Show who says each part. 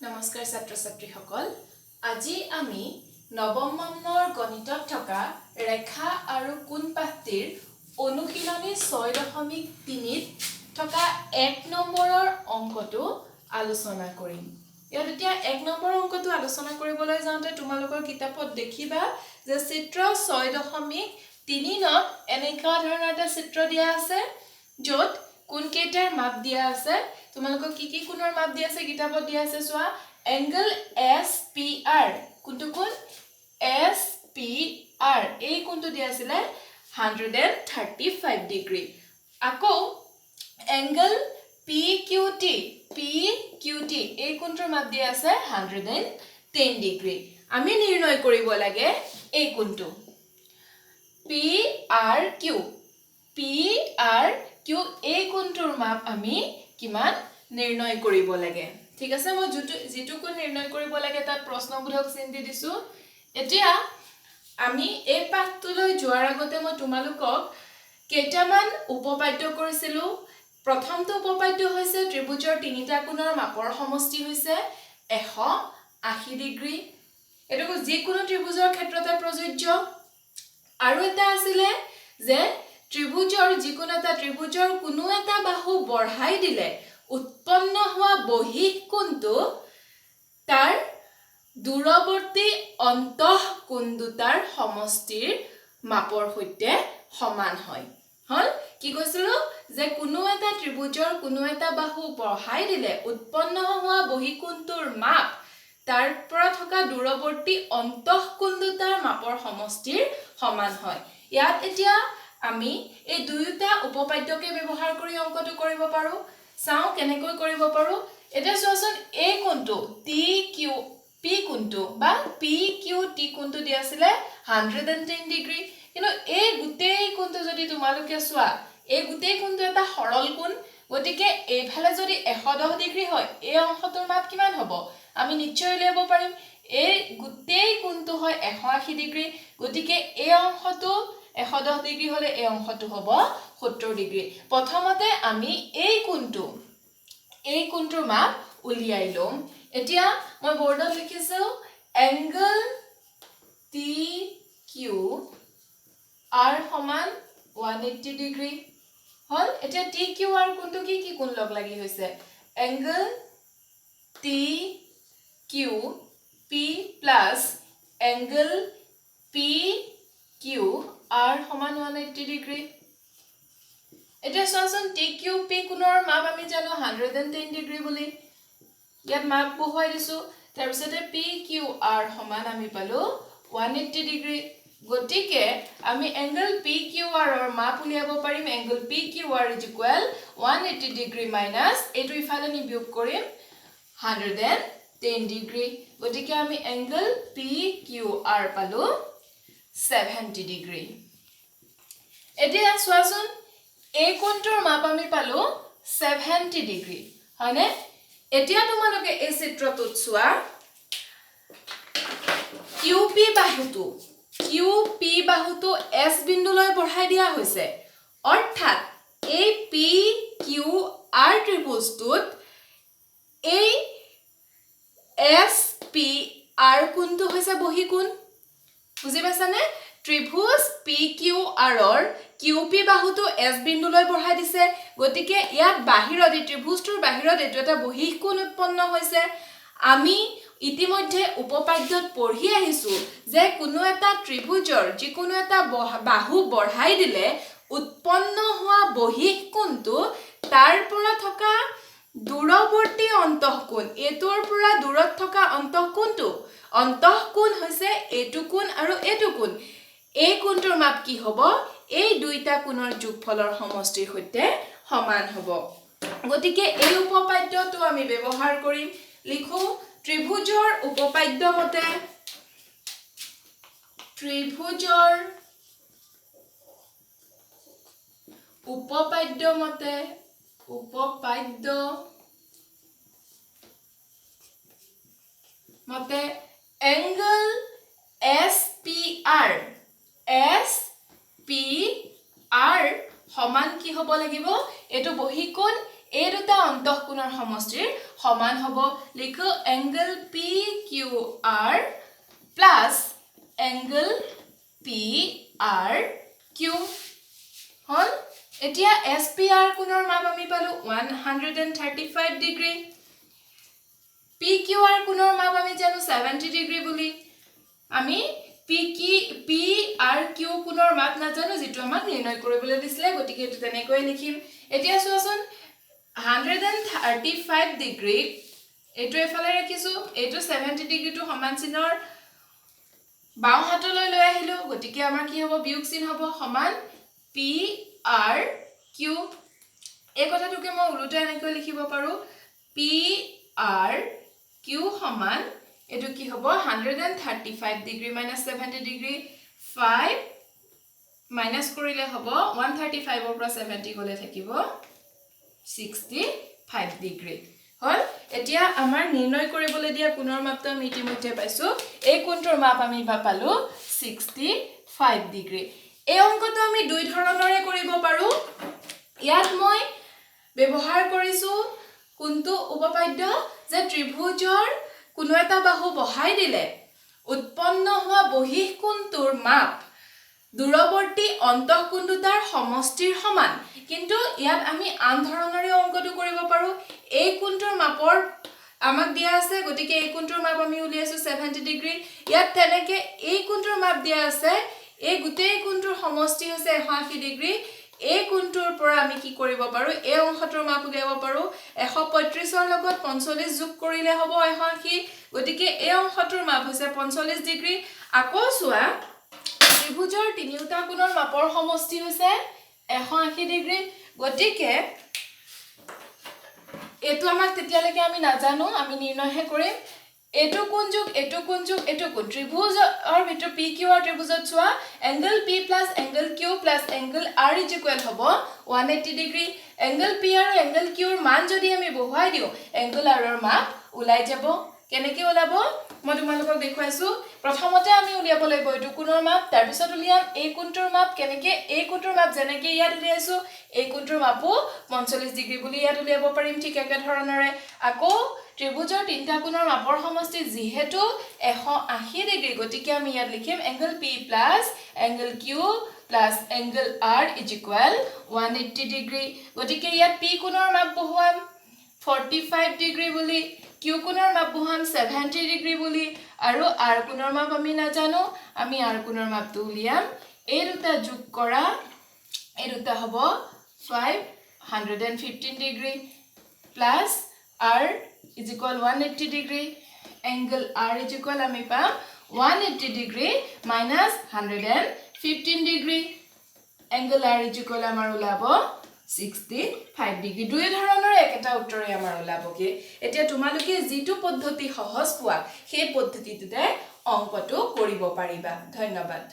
Speaker 1: নমস্কাৰ ছাত্ৰ ছাত্ৰীসকল, আজি আমি নৱম মানৰ গণিতত থকা ৰেখা আৰু কোণ পাঠটিৰ অনুশীলনী 6.3ত থকা 1 নম্বৰৰ অংকটো আলোচনা কৰিম। ইয়াত এতিয়া 1 নম্বৰ অংকটো আলোচনা কৰিবলৈ যাওঁতে তোমালোকৰ কিতাপত দেখিবা যে চিত্ৰ 6.3ত এনেকুৱা ধৰণৰ এটা চিত্ৰ দিয়া আছে, য'ত কোণকেইটাৰ মাপ দিয়া আছে। তোমালোকক কি কি কোণৰ মাপ দিয়া আছে কিতাপত দিয়া আছে, চোৱা। এংগল এছ পি আৰ, কোনটো কোণ? এছ পি আৰ, এই কোণটো দিয়া আছিলে 135 ডিগ্ৰী। আকৌ angle P Q T, P Q T, এই কোণটোৰ মাপ দিয়া আছে 110 ডিগ্ৰী। আমি নিৰ্ণয় কৰিব লাগে এই কোণটো P R Q, P R Q, এই কোণটোৰ মাপ আমি কিমান নিৰ্ণয় কৰিব লাগে। ঠিক আছে, মই যিটো কোণ নিৰ্ণয় কৰিব লাগে তাত প্ৰশ্নবোধক চিন দি দিছোঁ। এতিয়া আমি এই পাঠটোলৈ যোৱাৰ আগতে মই তোমালোকক কেইটামান উপপাদ্য কৰিছিলোঁ। প্ৰথমটো উপপাদ্য হৈছে ত্ৰিভুজৰ তিনিটা কোণৰ মাপৰ সমষ্টি হৈছে 180 ডিগ্ৰী। এইটো যিকোনো ত্ৰিভুজৰ ক্ষেত্ৰতে প্ৰযোজ্য। আৰু এটা আছিলে যে ত্ৰিভুজৰ যিকোনো এটা ত্ৰিভুজৰ কোনো এটা বাহু বঢ়াই দিলে উৎপন্ন হোৱা বহিঃ কোণটো তাৰ দূৰৱৰ্তী অন্তঃকোণ দুটাৰ সমষ্টিৰ মাপৰ সৈতে সমান হয়। হ'ল কি কৈছিলোঁ যে কোনো এটা ত্ৰিভুজৰ কোনো এটা বাহু বঢ়াই দিলে উৎপন্ন হোৱা বহিঃকোণটোৰ মাপ তাৰ পৰা থকা দূৰৱৰ্তী অন্তঃকোণ দুটাৰ মাপৰ সমষ্টিৰ সমান হয়। ইয়াত এতিয়া আমি এই দুয়োটা উপপাদ্যকে ব্যৱহাৰ কৰি অংকটো কৰিব পাৰোঁ। চাওঁ কেনেকৈ কৰিব পাৰোঁ। এতিয়া চোৱাচোন, এই কোণটো টি কিউ পি কোণটো বা পি কিউ টি কোণটো দিয়া আছিলে 110 ডিগ্ৰী। কিন্তু এই গোটেই কোণটো যদি তোমালোকে চোৱা, এই গোটেই কোণটো এটা সৰল কোণ, গতিকে এইফালে যদি 110 ডিগ্ৰী হয় এই অংশটোৰ মাপ কিমান হ'ব আমি নিশ্চয় উলিয়াব পাৰিম। এই গোটেই কোণটো হয় 180 ডিগ্ৰী, গতিকে এই অংশটো 110 ডিগ্ৰী হ'লে এই অংশটো হ'ব 70 ডিগ্ৰী। প্ৰথমতে আমি এই কোণটোৰ মাপ উলিয়াই ল'ম। এতিয়া মই বৰ্ডত লিখিছোঁ এংগল টি কিউ আৰ সমান 180 ডিগ্ৰী হ'ল। এতিয়া টি কিউ আৰ কোণটো কি কি কোণ লগ লাগি হৈছে? Angle T Q P plus angle P Q R সমান 180 ডিগ্ৰী। এতিয়া চোৱাচোন, টি কিউ পি কোণৰ মাপ আমি জানো 110 ডিগ্ৰী বুলি, ইয়াত মাপ বহুৱাই দিছোঁ। তাৰপিছতে পি কিউ আৰ সমান আমি পালোঁ 180 ডিগ্ৰী। গতিকে আমি এংগল পি কিউ আৰৰ মাপ উলিয়াব পাৰিম। Angle P Q R is equal 180 degree minus এইটো ইফালে নি বিয়োগ কৰিম 110 ডিগ্ৰী। গতিকে আমি এংগল পি কিউ আৰ পালোঁ 70 ডিগ্ৰী। এতিয়া চোৱাচোন, এই কোণটোৰ মাপ আমি পালোঁ 70 ডিগ্ৰী, হয়নে? এতিয়া তোমালোকে এই চিত্ৰটোত চোৱা, কিউ পি বাহুটো এছ বিন্দুলৈ বঢ়াই দিয়া হৈছে। অৰ্থাৎ এই পি কিউ আৰ ত্ৰিভুজটোত এই এছ পি আৰ কোণটো হৈছে বহিঃকোণ। বুজি পাইছানে? ত্ৰিভুজ পি কিউ আৰৰ কিউ পি বাহুটো এছ বিন্দুলৈ বঢ়াই দিছে, গতিকে ইয়াত বাহিৰত এই ত্ৰিভুজটোৰ বাহিৰত এইটো এটা বহিঃকোণ উৎপন্ন হৈছে। আমি ইতিমধ্যে উপপাদ্যত পঢ়ি আহিছোঁ যে কোনো এটা ত্ৰিভুজৰ যিকোনো এটা বাহু বঢ়াই দিলে উৎপন্ন হোৱা বহিঃকোণটো তাৰ পৰা থকা দূৰৱৰ্তী অন্তঃকোণ, এইটোৰ পৰা দূৰত থকা অন্তঃকোণটো, অন্তঃকোণ হৈছে এইটো কোণ আৰু এইটো কোণ, এই কোণটোৰ মাপ কি হ'ব? এই দুইটা কোণৰ যোগফলৰ সমষ্টিৰ সৈতে সমান হ'ব। গতিকে এই উপপাদ্যটো আমি ব্যৱহাৰ কৰিম। লিখোঁ, ত্ৰিভুজৰ উপপাদ্য মতে, ত্ৰিভুজৰ উপপাদ্য মতে, উপপাদ্য মতে angle S P R, S P R সমান কি হ'ব লাগিব? এইটো বহিঃকোণ, এই দুটা অন্তঃকোণৰ সমষ্টিৰ সমান হ'ব। লিখো, angle PQR plus angle PRQ হ'ল। এতিয়া এছ পি আৰ কোণৰ মাপ আমি পালোঁ 135 degree। PQR কোণৰ মাপ আমি জানো 70 ডিগ্ৰী বুলি। আমি PRQ কোণৰ মাপ নাজানো, যিটো আমাক নিৰ্ণয় কৰিবলৈ দিছিলে, গতিকে এইটো তেনেকৈয়ে লিখিম। এতিয়া চোৱাচোন, 135 ডিগ্ৰী এইটো এফালে ৰাখিছোঁ, এইটো 70 ডিগ্ৰীটো সমান চিনৰ বাওঁ হাতলৈ লৈ আহিলোঁ। গতিকে আমাৰ কি হ'ব? বিয়োগ চিন হ'ব, সমান PRQ। এই কথাটোকে মই ওলোটাই এনেকৈ লিখিব পাৰোঁ, PRQ সমান এইটো কি হ'ব? 135 degree minus 70 degree, 5 minus কৰিলে হ'ব, 135ৰ পৰা 70 গ'লে থাকিব 65 ডিগ্ৰী। হ'ল। এতিয়া আমাৰ নিৰ্ণয় কৰিবলৈ দিয়া কোণৰ মাপটো আমি ইতিমধ্যে পাইছোঁ। এই কোণটোৰ মাপ আমি পালোঁ 65 ডিগ্ৰী। এই অংকটো আমি দুই ধৰণৰে কৰিব পাৰোঁ। ইয়াত মই ব্যৱহাৰ কৰিছোঁ কোনটো উপপাদ্য যে ত্ৰিভুজৰ কোনো এটা বাহু বঢ়াই দিলে উৎপন্ন হোৱা বহিঃকোণটোৰ মাপ দূৰৱৰ্তী অন্তঃকোণ দুটাৰ সমষ্টিৰ সমান। কিন্তু ইয়াত আমি আন ধৰণৰে অংকটো কৰিব পাৰোঁ। এই কোণটোৰ মাপৰ আমাক দিয়া আছে, গতিকে এই কোণটোৰ মাপ আমি উলিয়াইছোঁ 70 ডিগ্ৰী। ইয়াত তেনেকে এই কোণটোৰ মাপ দিয়া আছে, এই গোটেই কোণটোৰ সমষ্টি হৈছে 180 ডিগ্ৰী। এই কোণটোৰ পৰা আমি কি কৰিব পাৰোঁ? এই অংশটোৰ মাপ উলিয়াব পাৰোঁ। 135ৰ লগত 45 যোগ কৰিলে হ'ব 180। গতিকে এই অংশটোৰ মাপ হৈছে 45 ডিগ্ৰী। আকৌ চোৱা, ত্ৰিভুজৰ তিনিওটা কোণৰ মাপৰ সমষ্টি হৈছে 180 ডিগ্ৰী। গতিকে এইটো আমাক তেতিয়ালৈকে আমি নাজানো, আমি নিৰ্ণয়হে কৰিম। এইটো কোণ যোগ এইটো কোণ যোগ এইটো কোণ, ত্ৰিভুজৰ ভিতৰত PQR ত্ৰিভুজত চোৱা, angle P plus angle Q plus angle R is equal হ'ব 180 ডিগ্ৰী। এংগল পি আৰু এংগল কিউৰ মান যদি আমি বহুৱাই দিওঁ, এংগল আৰৰ মাপ ওলাই যাব। কেনেকৈ ওলাব মই তোমালোকক দেখুৱাইছোঁ। প্ৰথমতে আমি উলিয়াব লাগিব এইটো কোণৰ মাপ, তাৰপিছত উলিয়াম এই কোণটোৰ মাপ। কেনেকৈ? এই কোণটোৰ মাপ যেনেকৈ ইয়াত উলিয়াইছোঁ, এই কোণটোৰ মাপো 45 ডিগ্ৰী বুলি ইয়াত উলিয়াব পাৰিম ঠিক একেধৰণেৰে। আকৌ ত্ৰিভুজৰ তিনিটা কোণৰ মাপৰ সমষ্টি যিহেতু 180 ডিগ্ৰী, গতিকে আমি ইয়াত লিখিম angle P plus angle Q plus angle R is equal 180 degree। গতিকে ইয়াত পি কোণৰ মাপ বহুৱাম 45 ডিগ্ৰী বুলি, কিউ কোণৰ মাপ বহুৱাম 70 ডিগ্ৰী বুলি আৰু আৰ কোণৰ মাপ আমি নাজানো, আমি আৰ কোণৰ মাপটো উলিয়াম। এই দুটা যোগ কৰা, এই দুটা হ'ব 515 degree plus R is equal 180 degree। Angle R is equal আমি পাম 180 degree minus 115 degree। Angle R is equal আমাৰ ওলাব 65 ডিগ্ৰী। দুই ধৰণৰ একেটা উত্তৰে আমাৰ ওলাবগৈ। এতিয়া তোমালোকে যিটো পদ্ধতি সহজ পোৱা, সেই পদ্ধতিটোতে অংকটো কৰিব পাৰিবা। ধন্যবাদ।